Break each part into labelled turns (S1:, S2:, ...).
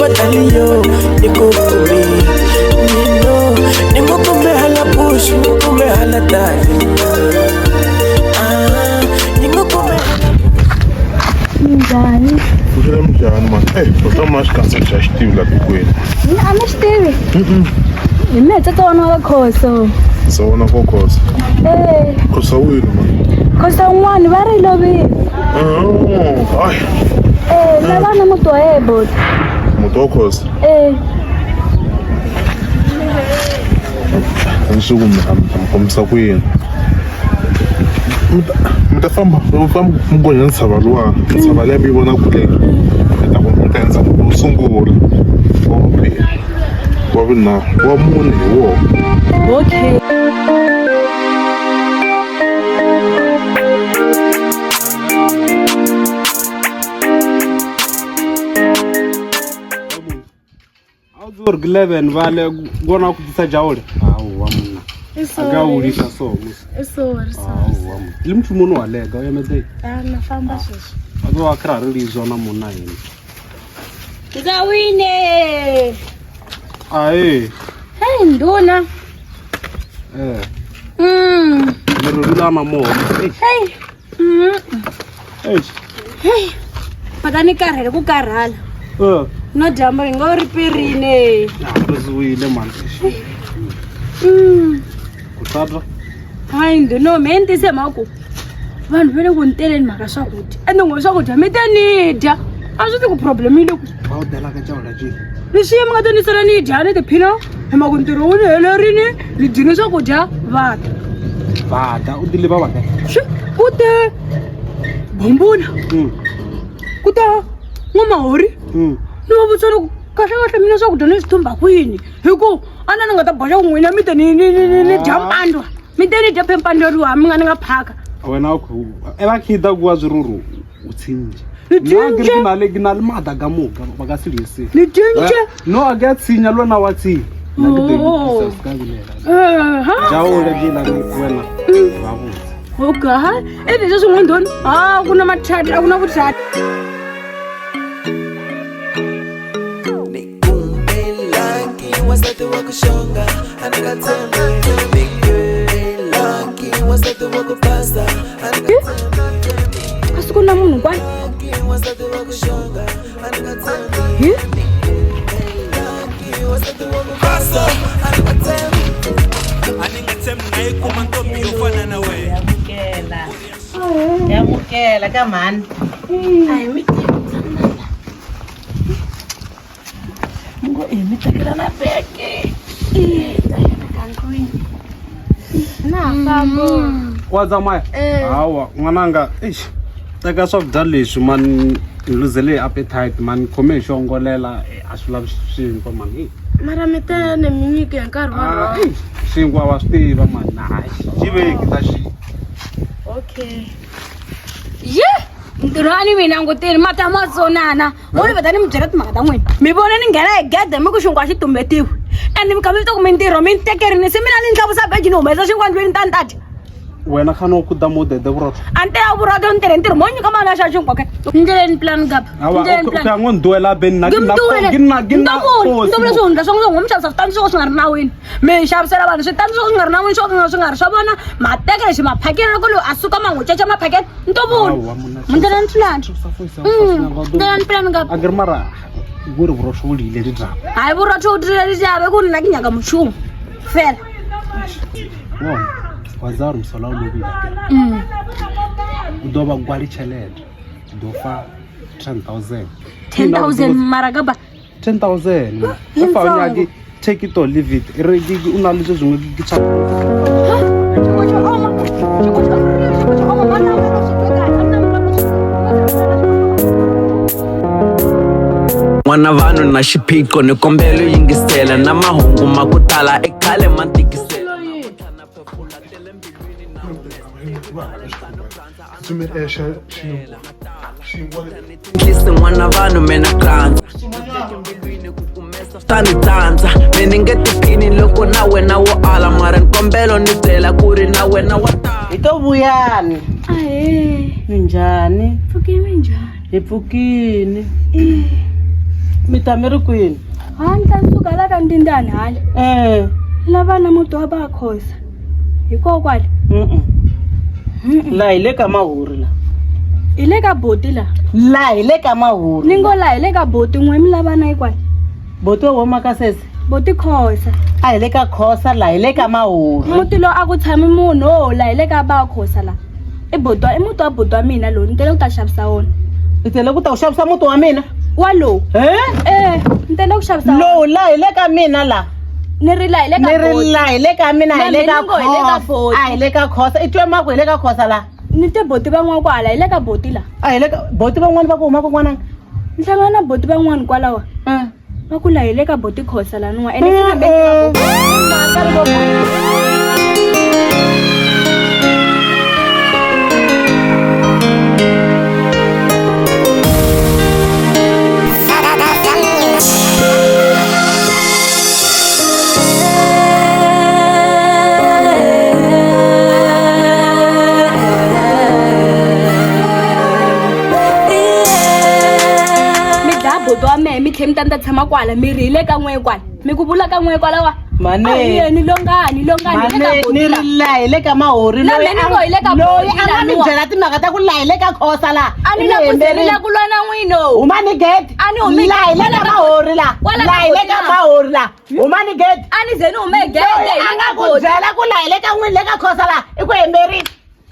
S1: Tafadhali yo, nikukume nino, nikukume hala bush, nikukume hala dali. Ah, nikukume hala.
S2: Minjhani?
S3: Pfuxela minjhani mani? Eh, tota ma xikandza xa xi tivi la tikweni.
S2: Mina a ni swi tivi. Hi mehe tata wa wa Khoso.
S3: Sa wona ko Khosa.
S2: Eh,
S3: Khosa wini mani?
S2: Khoso un'wana va ri lovile.
S3: Ah, ai,
S2: Eh, na vana muti wa yena boti.
S3: muti wa Khosa.
S2: Eh,
S3: A ni swi ku mi mi kombisa ku yini. Mi ta famba mi famba mi gonya ntshava luwa ntshava liya mi yi vona kule mi ta ku mi ta endza muti wo sungula wa vumbirhi wa vunharhu wa mune hi wona.
S2: Okay.
S4: A u uri 11 vale kona ku tisa jawule hawa munna a ga wulisa so musi
S5: Sorry, sorry.
S4: hawa munna le mushumoni wa lega u yemedze
S5: Ah, na famba sweswi.
S4: a ḓo wa khira ri lizwa na munna hini
S2: Ndza wine.
S4: ae
S2: Hey nduna.
S4: eh
S2: Mm.
S4: ni ri lula na moho
S2: Hey. Mm.
S4: eish
S2: Hey. Maka ni karhele ku karhala.
S4: eh
S2: No dyambu ri nga ri perile.
S4: ri ziwile mani
S2: Mm.
S4: ku tata
S2: Hayi nduna me ni tise mhaka ku vanhu va le ku ni teleni mhaka swakudya. Ende ngo swakudya mi te ni dya. A swi ti ku problem yi le ku
S4: va u dela ka jawula je
S2: leswiya mi nga ta ni sala ni dya ni tiphina hi mhaka ntirho wu ni helerini ni dyini swakudya va ta.
S4: bada u dile ba ba
S2: Swi ku te bumbuna ku ta n'wamahori ni va vutisa loko kahle kahle mina swakudya ni swi thumba kwini hi ku a na ni nga ta boxa ku n'wina mi te ni ni ni ni ni dya mpandwa mi te ni dya phempandweriwa mi nga ni nga phaka
S4: wena u khou e va khida kuwa zwiruru u tsinje
S2: Ni
S4: Nna ke re
S2: cince.
S4: ke na le ke na le maatla ka moka ba ka se lese
S2: ni cince
S4: no a ke a tshinya le wena wa tshinya nna ke tlo e
S2: Oh.
S4: lokisa, se ka bolela.
S2: Eh, ha
S4: Jaola ke la re wena ba botse
S2: okay ha ivi sweswi n'windhoni ha ku na mathata a ku na vuthata
S1: Nikumelaki wansati wa ku xonga a ni nga tshembi. Nikumelaki wansati wa ku basa a ni nga tshembi.
S2: a siku na munhu kwani
S1: Wansati wa ku xonga a ni nga tshembi.
S2: hi
S1: Nikumelaki wansati wa ku basa a ni nga tshembi.
S6: A ni nga tshembi nga yi kuma ntombi yo fana na wena.
S7: Yamukela. Yamukela ka mhani.
S5: Ai, mi Ngo e mi tekela na beke.
S2: Na famba.
S4: Wa tsamaya hawa n'wananga eish teka swakudya leswi mani ni luzele appetite mani khome hi xongolela a swi lavi xinkwa mani Ei.
S5: Mara mi tele mi nyike hi nkarhi wa
S4: Ah,
S5: wrong.
S4: eish, xinkwa wa swi tiva mani hayi xi veki ta xi
S5: Okay.
S2: Ye! Ntirho a ni mi langutile mata ma tsonana wo ni veta ni mi byela timhaka ta n'wina mi vona ni nghena hi gede mi ku xinkwa xi tumbetiwe ende mi kha mi ta ku mintirho mi ni tekerini se mina ni ndlavusa beji ni humesa xinkwa ndlwini ta ni ta dya
S4: wena khane u kuda mo dede vurotho
S2: a ni teya vurotho ni tirhe ntirho mo nyika mali ya xa xinkwa ke ndleleni plan gapa
S4: hawa
S2: ndleleni
S4: u
S2: plan
S4: ya ngo nduwela beni na
S2: Ke mtuwele
S4: ke nna ke nna
S2: ndovula ndovula swihundla swa n'wina mi xavisa switandi swo ka swi nga ri nawini mi xavisela vanhu switandi swo ka swi nga ri nawini swo ka swi nga ri swa vona ma teka lexi maphakelo loko loyi a suka ma n'wi caca maphakelo ntovula
S4: Hawa, monna.
S2: mundlela ni pulani ndlela ni pulani ngapa
S4: a ke re mara ku ri vurotho bo le ile ditaba
S2: hayi vurotho u tirhela ditaba ku nna ke nyaka mošomo fela
S4: bona wa tseba gore mosola o lobile o ḓo vha gwali tshelede u ḓo fa 10000
S2: 10000 mara kapa
S4: 10000
S2: Yi
S4: fa o
S2: ntsongo.
S4: nyake take it or leave it e re o na le tse sengwe ke tsha
S1: N'wana vanhu na xiphiqo ni kombela u yingisela na mahungu ma ku tala i khale ma ntikisela. Tlisi n'wana vanhu mina kandza ta ni tsandza mi ni nge tiphini loko na wena wo ala mara nkombelo ni byela ku ri na wena wa ta
S7: Hi to vuyani.
S2: Ahee,
S7: Minjhani?
S2: pfukile minjhani?
S7: Hi pfukile. Mi ta mi ri kwini?
S2: Ha ni ta suka la ka ndindani hala.
S7: Eh.
S2: Lava na muti wa Bakhosa. Hi koho kwale.
S7: La hi le ka Mahuri la.
S2: Hi le ka boti la.
S7: La hi le ka Mahuri.
S2: Ni ngo la hi le ka boti n'we mi lava na yi kwale.
S7: Boti wa huma ka sesi.
S2: Boti Khosa.
S7: A hi le ka Khosa la hi le ka Mahuri.
S2: Muti lowu a ku tshami munhu o la hi le ka Bakhosa la. I boti i muti wa boti wa mina lowu ni tele ku ta xavisa wona.
S7: I tele ku ta ku xavisa muti wa mina?
S2: Wa lowu.
S7: Eh?
S2: Eh, ni tele ku xavisa.
S7: Lowu la hi le ka mina la.
S2: Ni ri la hi le ka
S7: Ni ri la hi le ka mina hi le ka
S2: Khosa.
S7: Khosa. A hi le ka Khosa. I twe maku hi le ka Khosa la.
S2: Ni te boti van'wana kwala hi le ka boti la.
S7: A hi le ka boti van'wana va ku huma ku n'wananga.
S2: Ni hlangana na boti van'wana kwalawa.
S7: Eh.
S2: Va ku la hi le ka boti Khosa la nwa. Ene mi dlaya buti wa mehe mi tlhe mi ta ni ta tshama kwala mi ri hi le ka n'we kwala mi ku vula ka n'we kwalawa
S7: Mane.
S2: A hi yeni longani longani hi le ka
S7: Mane
S2: buti
S7: ni
S2: la.
S7: ri la hi le ka Mahuri
S2: Na
S7: loyi
S2: mina ni ngo hi le ka
S7: loyi
S2: buti
S7: a nga
S2: la
S7: mi
S2: nuwa.
S7: byela timhaka ta ku la hi le ka Khosa la.
S2: A ni la ku ze ni la ku lwa na n'wino.
S7: Huma ni gate.
S2: A ni humi
S7: La hi le ka Mahuri la.
S2: Kwala
S7: La
S2: ka
S7: hi le
S2: buti
S7: ka
S2: la.
S7: Mahuri la. Huma ni gate.
S2: A ni ze ni hume gede
S7: Loyi
S2: hi
S7: a
S2: le
S7: nga
S2: ka
S7: ku
S2: buti.
S7: byela ku la hi le ka n'wini le ka Khosa la i ku hemberile.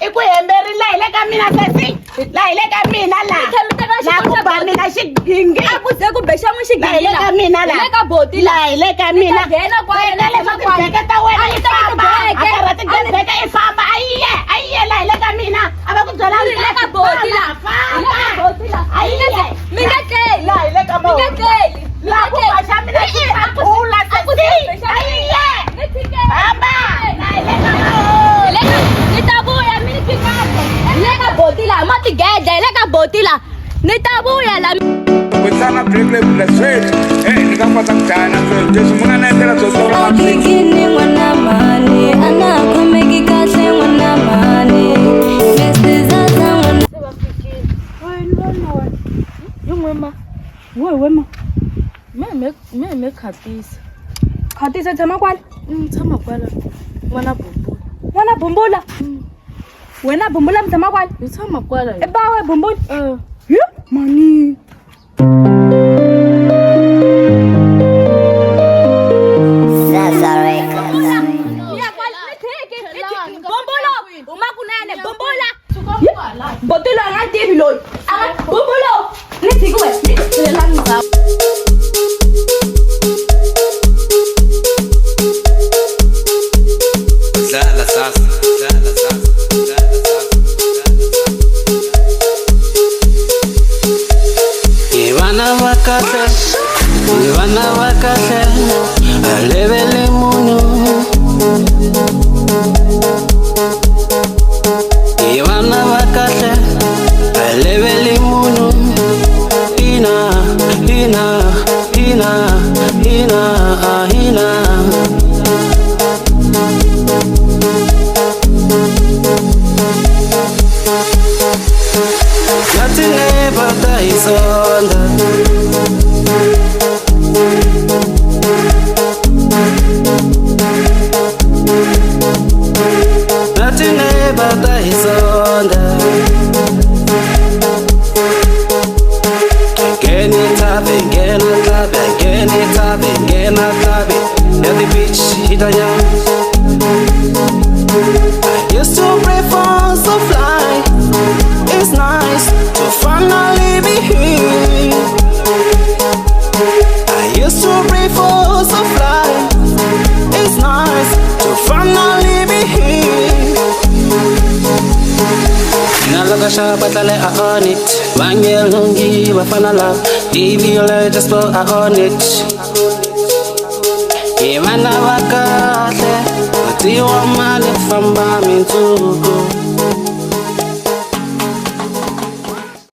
S7: I ku hemberile la hi le ka mina sesi. La hi le ka mina la.
S2: Mi tlhe mi teka
S7: La ku
S2: xikolo xa
S7: ba
S2: buti.
S7: mina xigingi.
S2: A ku ze ku be xa n'wi
S7: La hi
S2: xigingi
S7: le
S2: la.
S7: ka mina la.
S2: Hi le ka buti la.
S7: La hi le ka
S2: Ni
S7: mina.
S2: ta nghena kwala
S7: Teka
S2: ni
S7: leswa
S2: tshama kwala.
S7: tibeke ta wena
S2: A ni
S7: i
S2: teki
S7: famba.
S2: tibeke.
S7: Hakarha
S2: A ni
S7: tibeke i famba. A yi ye, a yi ye la hi le ka mina. A va ku byela
S2: Ni le ka buti la.
S7: Famba,
S2: Hi le ka buti la.
S7: A yi ye.
S2: Mi nga tleli.
S7: La hi le ka
S2: Mi nga
S7: Mahuri.
S2: tleli. Mi
S7: La
S2: nga
S7: ku
S2: tleli.
S7: ba xa mina xi
S2: E-e, a ku ze-
S7: phula
S2: a ku ze
S7: sesi.
S2: ku be xa
S7: A yi ye.
S2: Ni tshikeni.
S7: Famba. La hi le ka
S2: Hi le ka- ni ta vuya mi ni tshikaka. Hi le ka buti la ma tigedla hi le ka buti la ni ta vuya la
S8: Kutsana break leyi kula sweswi eh ni nga kota ku dlaya na sweswi leswi mi nga na endlela swo solo
S9: Akikini n'wana mhani a na ha khomeki kahle n'wana mhani Mr. Zaza n'wana
S2: We we ma.
S5: Me me khatisa.
S2: Khatisa tshama kwala.
S5: Tshama kwala. N'wana bumbula.
S2: N'wana bumbula. Wena bumbula mi tshama kwala.
S5: Hi tshama kwala.
S2: I ba we bumbula.
S5: Eh.
S2: Hi mani.
S9: Zaza Records
S2: Bumbula, huma kunene bumbula. Buti loyi a nga tivi loyi. A nga bumbula. Ni tshiki we. Ni tlhelela ndzhaku.
S6: Dlala sasa, dlala sasa, dlala sasa.
S1: Hi vana va kahle, hi vana va kahle, a levele munhu. Hi vana va kahle, a levele munhu. Hina, hina, hina, hina, hina. Nothing ever dies under. Nothing ever dies under. Gena tabe, gena tabe, gena tabe, gena tabe. Yeah, the bitch hit a yam. I used to pray for so fly. It's nice to finally be here. I used to pray for so fly. It's nice to finally be here. Nalakasha batlale a on it. Vangelungi bafana la. TV le just put a on it. Hi vana va kahle, va tiwa mali famba mindzuku.